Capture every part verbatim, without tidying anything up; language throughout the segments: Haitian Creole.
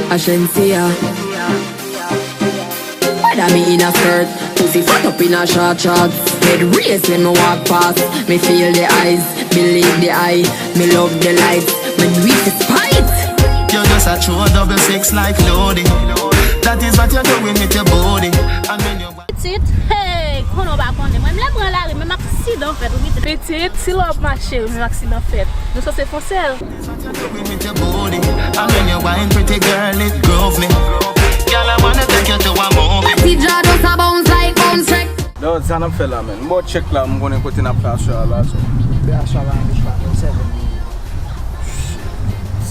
Ashensia. Whether mi inna skirt, pussy fat up inna short shorts. Head raise when mi walk past. Mi feel the eyes, believe the eye. Mi love the lights, mi do it fi spite. You just a throw a double six like Lodi. That is what you're doing with your body. And when you Pitit, hey, konnen w pa konnen. Mwen, m lè pran lari, menm aksidan fèt, wi, pitit. Pitit, si lè w ap mache, menm aksidan fèt. Nou sanse fon sèl. Ti Jado sa bounce like bounce track. Yo, sa n ap fè la, menn? M ba w tchèk la, m konnen kote n ap fè aswè a la, so. Fè aswè a la, anpech la, yo, sèven.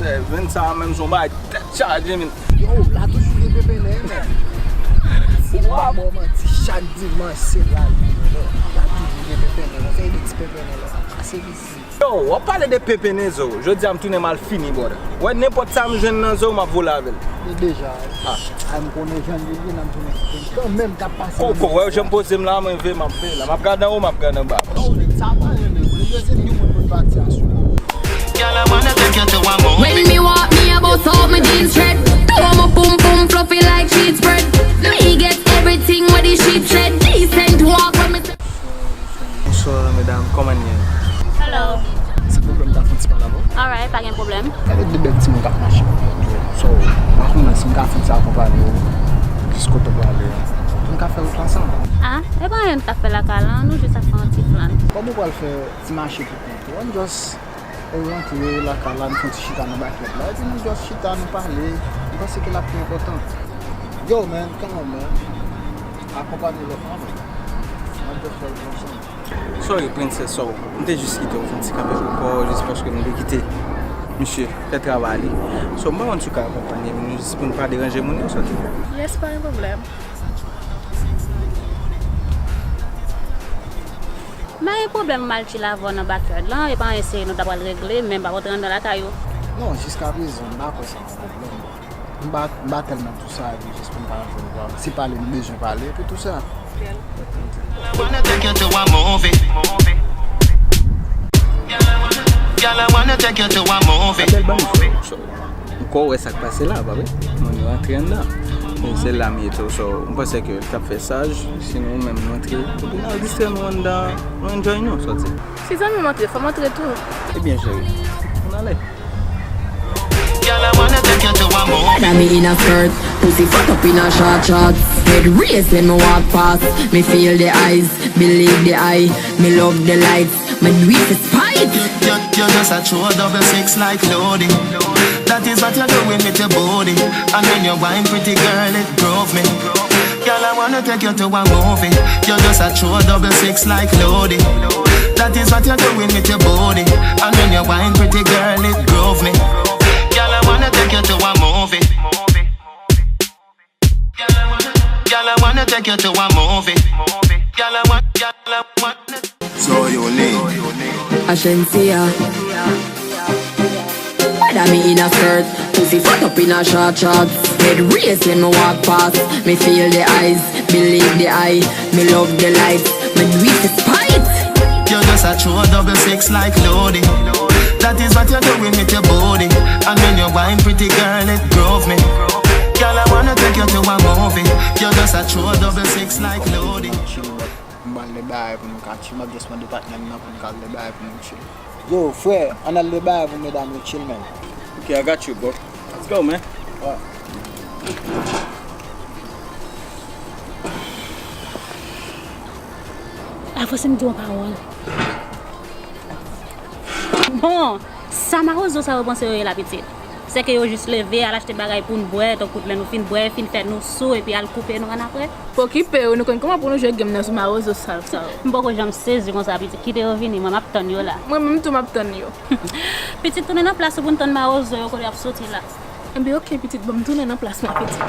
Sèven sa menm, se yon bagay tèt chaje, menn. Yo, la toujou gen pepe nan, menn. Si m pa ba w manti, chak dimanch, se la l vin, bro. La toujou gen pepe nan, fè de ti pepe nan, la kase vizit. Yo, w ap pale de pepe nan zo. Jodi a, m tounen mal fini, brother. Wè, nenpòt sa m jwenn nan zo, m ap vole avè l. E deja, a, m konnen jan l ye, n ap tounen kanmenm, t ap pase. Koko, wè, jan m poze m la, mwen vle, m ap vle la. M ap gade anwo, m ap gade anba. Yo, nèg sa pa renmen, vre. Yo se yon moun pou l pati aswè a. When mi walk, mi a bust out mi jeans red. Throw mi pum pum fluffy like sheet spread. Mi get everything weh di sheep shed. Decent walk when mi. Bonswa, medam, kòman n ye? Hello. Silvouplè, m ta fè yon ti pale avè w. Alright, pa gen pwoblèm. Gade de bèl timoun k ap mache. So, m pa konnen si m ka fè yon ti akonpanye w jis kote w prale a. Pou n ka fè wout la ansanm. Ah, e pa anyen n ka fè lakay la, nou jis ap fè yon ti flann. Kòman w pral fè ti mache pou kont ou? Ann just Ou rantre lakay la, nou fè yon ti chita nan bakyard la. Epi nou just chita, nou pale. M panse ke l ap pi enpòtan. Yo, man, come on, man. Akonpanye lòt la, man. N ap just fè l ansanm. Sorry, Princess, so, m te jis kite w fè yon ti kanpe pou kò w, jis paske m te kite misye fè travay li. So, m pa konn si w ka akonpanye m, jis pou n pa deranje moun yo, sòti. Yes, pa gen pwoblèm. M pa gen pwoblèm, m al chill avè w nan backyard lan, e pa anyen serye nou ta pral regle, men m pa kontre anndan lakay ou. Non, jiskaprezan, m pa kwè sa yon pwoblèm. M pa, m pa tèlman tou sa, epi jis pou m pa rantre nan pwoblèm. Se pale nou bezwen pale, epi tou sa. Girl, I wanna take you to a movie. Girl, I wanna take you to a movie. Bèl bann. Ou kwè w wè sa k pase la, pa vre? Moun yo antre anndan. E se la m ye tou, so, m panse ke l t ap fè saj, sinon ou menm nou antre, epi n al distrè nou anndan, nou enjoy nou, sòti. Si zanmi m antre, fò m antre tou. Ebyen, cheri, ann ale. Girl, I wanna take you to a movie. Whether mi inna skirt, pussy fat up inna short shorts. Head raise when mi walk past, mi feel the eyes, believe the eye, mi love the lights. Mi do it fi spite. You, you, you just a throw a double six like Lodi. That is what you're doing with your body. And when you wine, pretty girl, it drove me. Girl, I wanna take you to a movie. You just a throw a double six like Lodi. That is what you're doing with your body. And when you wine, pretty girl, it drove me. Girl, I wanna take you to a movie. Girl, I wanna take you to a movie. Girl, I want, girl, I want. So unique. Ashensia. Whether mi inna skirt, pussy fat up inna short shorts. Head raise when mi walk past, mi feel the eyes, believe the eye, mi love the lights. Mi do it fi spite. You just a throw a double six like Lodi. That is what you're doing with your body. And when you wine, pretty girl, it drove me. Girl, I wanna take you to a movie. You just a throw a double six like Lodi. M pral lè bagay pou nou ka chill. M ap just mande patnè m nan pou n ka al lè bagay pou nou chill. Yo, frè, ann al lè bagay pou medam yo chill, man. Ok, I got you, bro. Let's go, man. Avanse m di w yon pawòl. Bon, sa mawozo sa yo panse yo ye la, pitit? Sèke yo jis leve, al achte bagay pou n bwè, tankou lè nou fin bwè, fin fè nou sou, epi al koupe nou annapre? Pokipe w, nou konn kòman pou nou jwe game nan sou mawozo sal sa yo. M poko janm sezi konsa, pitit. Kite yo vini, mwen m ap tann yo la. Mwen menm tou m ap tann yo. Pitit, tounen nan plas ou pou n tann mawozo yo kote y ap soti la. Enben, ok, pitit, ban m tounen nan plas mwen, pitit.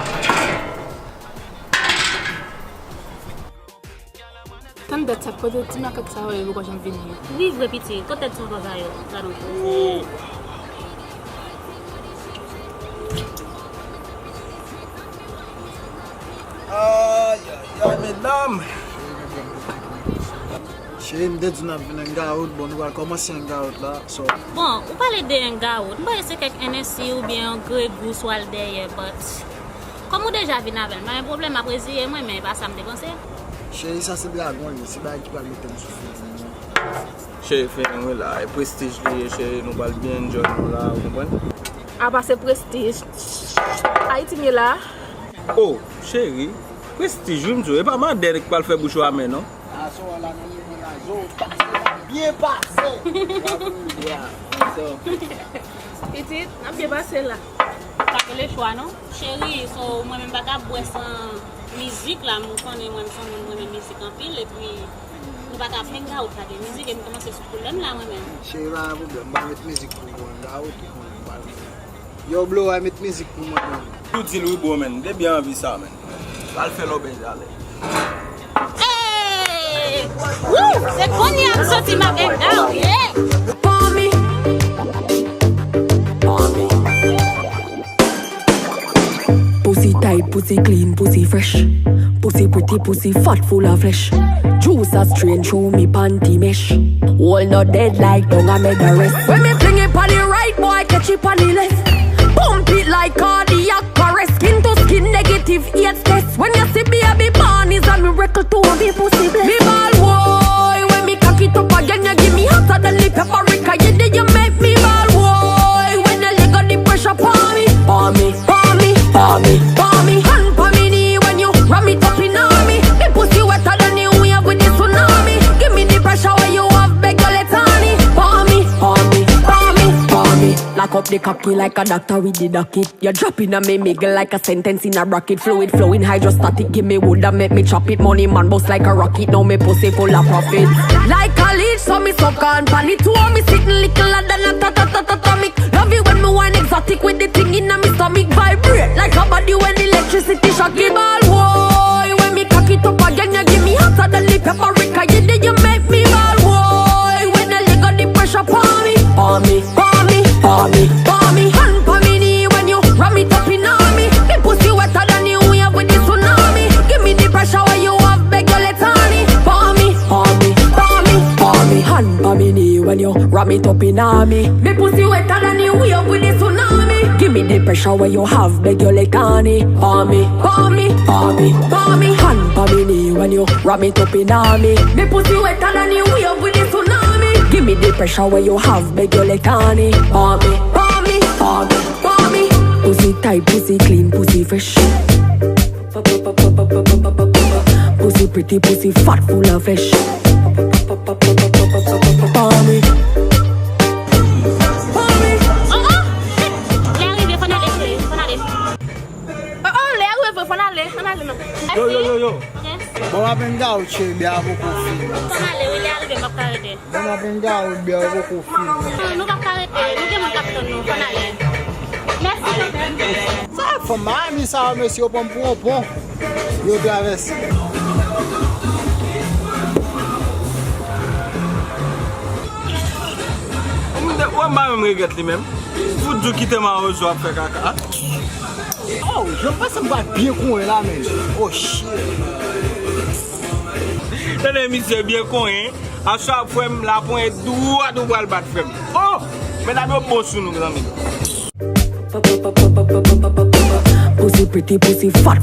Tann dat sa, kote ti makak sa yo ye poko janm vini yo? Wi, vre, pitit, kote ti tonton yo? Gadon. Ay, ay, ay, medam. Cheri, m te di w n ap vin hangout, bon, nou pral kòmanse hangout la, so. Bon, ou pale de hangout, m panse se kèk N S I oubyen yon Grey Goose w al dèyè, but kòm ou deja vin avè l, m pa gen pwoblèm, m ap reziye mwen, men e pa sa m te panse. Cheri, sa se dragon li ye, se bagay ki pral mete m sou fil. Cheri, feeling wi la, e Prestige li ye, cheri, nou pral byen enjoy nou la, ou konprann? Apa se Prestige. Ayiti m ye la. Oh, cheri, Prestige wi m di w, e pa Mandèl ki pral fè bouch ou amè non. Aswè la nan nivo la, zo pase, byen pase. Pitit, n ap byen pase la. Pa gen lechwa non. Cheri, so mwen menm pa ka bwè san mizik la, m konnen mwen m se yon moun m renmen mizik anpil, epi nou pa ka ap hangout pa gen mizik, e m kòmanse sou koulè m la mwen menm. Cheri, pa gen pwoblèm, m ap met mizik pou ou, hangout ou konn pral. Yo, Blow, ay met mizik pou mwen menm. Tou di l wi bro, men, m te byen anvi sa, men. Al fè lòbèy talè. Hey! Woo! Se kounye a m santi m ap hangout, yeah! Pussy tight, pussy clean, pussy fresh. Pussy pretty, pussy fat, full of flesh. Juice a strain through me panty mesh. Hole no dead like down a mega rest. When me fling it pon the right boy, catch it pon the left. Pump it like cardiac arrest. Skin to skin, negative eight test. When you see baby born is a miracle to have a pussy blessed. Me bawl woy when me cock it up again. You give me hotter than the paprika. You did you make me bawl woy when you let go the pressure pon me, pon me, pon me, pon me, pon me. Hand pon me knee when you ram it up in on me. Me pussy wetter than the wave with the tsunami. Give me the pressure where you have beg you let on it. Pon me, pon me, pon me, pon me. Lock up the cocky like a doctor with the docket. You drop in a me middle like a sentence in a bracket. Fluid flowing hydrostatic. Give me wood and make me chop it. Money man bust like a rocket. Now me pussy full of profit. Like a leech, so me suck on pan it. Two me sitting little than a ta ta ta ta atomic. Love it when me wine exotic with the thing in a me stomach. Vibrate like a body when electricity shock. Me bawl woy when me cock it up again. You give me hotter than the paprika. You did you make me bawl woy when you let go the pressure pon me, pon me, pon me, pon me, pon me. Hand pon me knee when you ram it up in on me. Me pussy wetter than the wave with the tsunami. Give me the pressure where you have beg you let on it. Pon me, pon me, pon me, pon me. Hand pon me knee when you ram it up in on me. Me pussy wetter than the wave with the tsunami. Give me the pressure where you have beg you let on it. Pon me, pon me, pon me, pon me. Hand pon me knee when you ram it up in on me. Me pussy wetter than the wave with the tsunami. Give me the pressure where you have beg you let on it. Pon me, pon me, pon me, pon me. Pussy tight, pussy clean, pussy fresh. Pussy pretty, pussy fat, full of flesh. Pon me. Oh, oh! Lè a rive, fò n ale, cheri, fò n ale. Oh, oh, lè a rive, fò n ale, fò n ale non. Yo, yo, yo, yo. Yes. Bon, m ap hangout, cheri, bè a poko fini. Fò n ale, wi, lè a rive, m p ap ka rete. Bon, m ap hangout, bè a poko fini. Non, nou p ap ka rete, nou gen moun k ap tann nou, fò n ale. Mèsi kanmenm. Sa fanm Miami sa yo, mesye, yo pran m pou yon pon. Yo travèse. Ou m pa menm regrèt li menm. Fout di w kite mawozo ap fè kaka. Oh, jan m panse m pral byen konyen la, men. Oh, shit. Tande misye byen konyen. Aswè frè m, la ponyèt dwat ou pral bat frè m. Oh! Medam yo bon sou nou, zanmi. Pussy pretty, pussy fat.